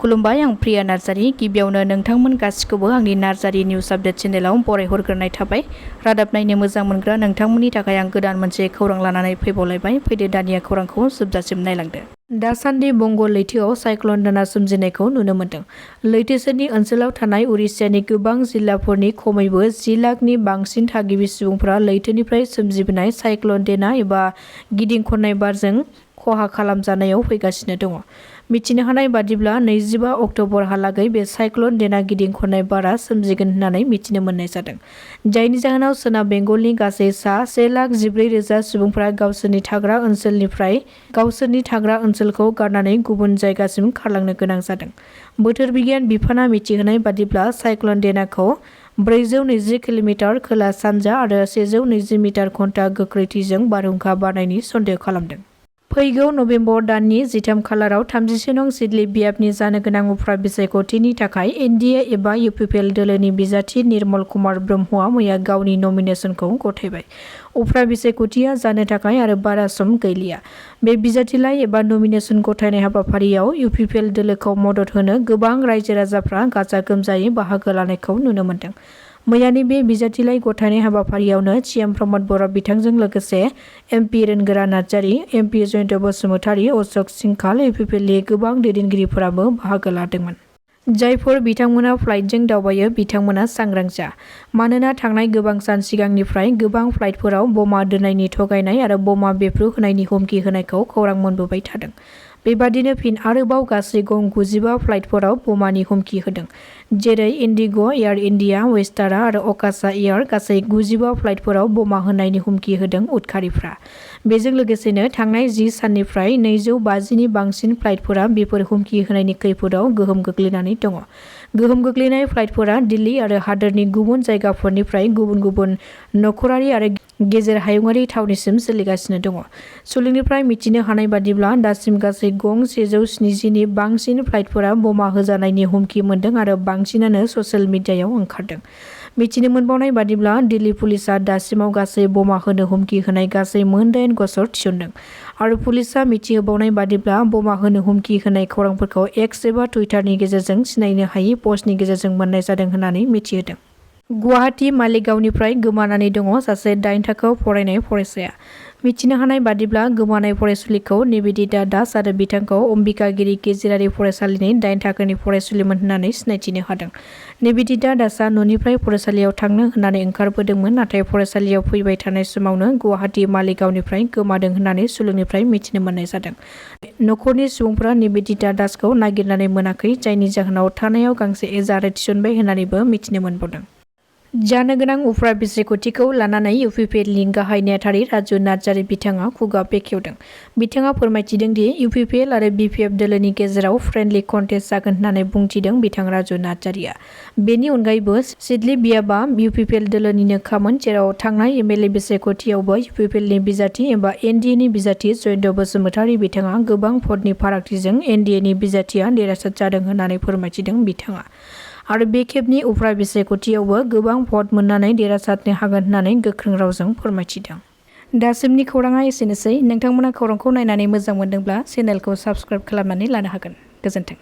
खुलुमबाय, आं प्रिया नार्जारी। गिबियावनो नोंथांमोन गासिखौबो आंनि नार्जारी निउज आपडेट चेनेलाव बरायहरग्रोनाय थाबाय। रादाब नायनो मोजां मोनग्रा नोंथांमोननि थाखाय आं गोदान मोनसे खौरां लानानै फैबावलायबाय। फैदो दानिया खौरांखौ जोबजासिम नायलांदो। दासान्दि बंग लैथोआव साइक्ल'न दाना सोमजिनायखौ नुनो मोन्दों। लैथो सेरनि ओनसोलाव थानाय उरिष्यानि गोबां जिल्लाफोरनि खमैबो 10 लाखनि बांसिन थागिबि सुबुंफोरा लैथोनिफ्राय सोमजिबोनाय साइक्ल'न देना एबा गिदिं खननाय बारजों खहा खालामजानायाव फैगासिनो दङ। मिथिनो हानाय बादिब्ला 25 अक्ट'बरहालागै बे साइक्ल'न देना गिदिं खननाय बारा सोमजिगोन होननानै मिथिनो मोननाय जादों। जायनि जाहोनाव सोनाब बेंगलनि गासै सा 1,10,000 सुबुंफोरा गावसोरनि थाग्रा ओनसोलनिफ्राय गावसोरनि थाग्रा ओनसोलखौ गारनानै गुबुन जायगासिम खारलांनो गोनां जादों। बोथोर बिगियान बिफाना मिथिहोनाय बादिब्ला साइक्ल'न देनाखौ 420 किल'मिटार खोला-सानजा आरो 120 मिटार घन्टा गोख्रैथिजों बारहुंखा बारनायनि सन्देह खालामदों। फैगौ नबेम्बर दाननि 13 खालाराव 31 नं सिडली बियाबनि जानो गोनां उफ्रा बिसायख'थिनि थाखाय एनडिए एबा इउपिपिएल दोलोनि बिजाथि निर्मल कुमार ब्रह्मआ मैया गावनि नमिनेसनखौ गथायबाय। उफ्रा बिसायख'थिया जानो थाखाय आरो बारा सम गैलिया। बे बिजाथिलाइ एबा नमिनेसन गथायनाय हाबाफारियाव इउपिपिएल दोलोखौ मदद होनो गोबां रायजो-राजाफ्रा गाजा-गोमजायै बाहागो लानायखौ नुनो मोन्दों। मैयानि बे बिजाथिलाइ गथायनाय हाबाफारियावनो सिएम प्रमद बर' बिथांजों लोगोसे एमपि रेनगोरा नार्जारी, एमपि जयन्त बसुमतारी, अशोक सिंखाल, इउपिपिएलनि गोबां दैदेनगिरिफोराबो बाहागो लादोंमोन। जायफोर बिथांमोना फ्लाइटजों दावबायो बिथांमोना सांग्रां जा। मानोना थांनाय गोबां सान सिगांनिफ्राय गोबां फ्लाइटफोराव बमा दोननायनि थगायनाय आरो बमा बेफ्रुहोनायनि हुमखि होनायखौ खौरां मोनबोबाय थादों। बेबादिनो फिन आरोबाव गासै गं 95 फ्लाइटफोराव बमानि हुमखि होदों। जेरै इन्डिग', एयार इन्डिया, वेस्टारा आरो अकाशा एयार गासै 95 फ्लाइटफोराव बमा होनायनि हुमखि होदों उदखारिफ्रा। बेजों लोगोसेनो थांनाय 10 साननिफ्राय 250नि बांसिन फ्लाइटफोरा बेफोर हुमखि होनायनि खैफोदाव गोहोम गोग्लैनानै दङ। गोहोम गोग्लैनाय फ्लाइटफोरा दिल्ली आरो हादोरनि गुबुन जायगाफोरनिफ्राय गुबुन गुबुन नखरारि आरो गेजेर हायुंआरि थावनिसिम सोलिगासिनो दङ। सुलुंनिफ्राय मिथिनो हानाय बादिब्ला दासिम गासै गं 170नि बांसिन फ्लाइटफोरा बमा होजानायनि हुमखि मोन्दों आरो बांसिनानो ससियेल मिडियायाव ओंखारदों। मिथिनो मोनबावनाय बादिब्ला दिल्ली पुलिसआ दासिमाव गासै बमा होनो हुमखि होनाय गासै मोन 8 गसर थिसनदों। आरो पुलिसआ मिथिहोबावनाय बादिब्ला बमा होनो हुमखि होनाय खौरांफोरखौ एक्स एबा टुइटारनि गेजेरजों सिनायनो हायि पस्टनि गेजेरजों मोननाय जादों होननानै मिथिहोदों। गुवाहाटी मालिगावनिफ्राय गोमानानै दङ सासे 8 थाखोआव फरायनाय फरायसाया। मिथिनो हानाय बादिब्ला गोमानाय फरायसुलिखौ निवेदिता दास आरो बिथांखौ अम्बिकागिरि गेजेरारि फरायसालिनि 8 थाखोनि फरायसुलिमोन होननानै सिनायथिनो हादों। निवेदिता दासआ न'निफ्राय फरायसालियाव थांनो होननानै ओंखारबोदोंमोन, नाथाय फरायसालियाव फैबाय थानाय समावनो गुवाहाटी मालिगावनिफ्राय गोमादों होननानै सुलुंनिफ्राय मिथिनो मोननाय जादों। नखरनि सुबुंफोरा निवेदिता दासखौ नागिरनानै मोनाखै, जायनि जाहोनाव थानायाव गांसे एजाहार थिसनबाय होननानैबो मिथिनो मोनबावदों। जानो गोनां उफ्रा बिसायख'थिखौ लानानै इउपिपिएलनि गाहाय नेहाथारि राजु नार्जारी बिथाङा खुगा बेखेवदों। बिथाङा फोरमायथिदों दि इउपिपिएल आरो बिपिएफ दोलोनि गेजेराव फ्रेन्डलि कन्टेस्ट जागोन होननानै बुंथिदों बिथां राजु नार्जारीआ। बेनि अनगायैबो सिडली बियाबा इउपिपिएल दोलोनिनो खामोन, जेराव थांनाय एमएलए बिसायख'थियावबो इउपिपिएलनि बिजाथि एबा एनडिएनि बिजाथि जयन्त बसुमतारी बिथाङा गोबां भटनि फारागथिजों एनडिएनि बिजाथिया देरहासार जादों होननानै फोरमायथिदों बिथाङा। आरो बे खेबनि उफ्रा बिसायख'थियावबो गोबां भट मोननानै देरहासारनो हागोन होननानै गोख्रों रावजों फोरमायथिदों। दासिमनि खौराङा एसेनोसै। नोंथांमोना खौरांखौ नायनानै मोजां मोनदोंब्ला चेनेलखौ साबस्क्राइब खालामनानै लानो हागोन। गोजोन्थों।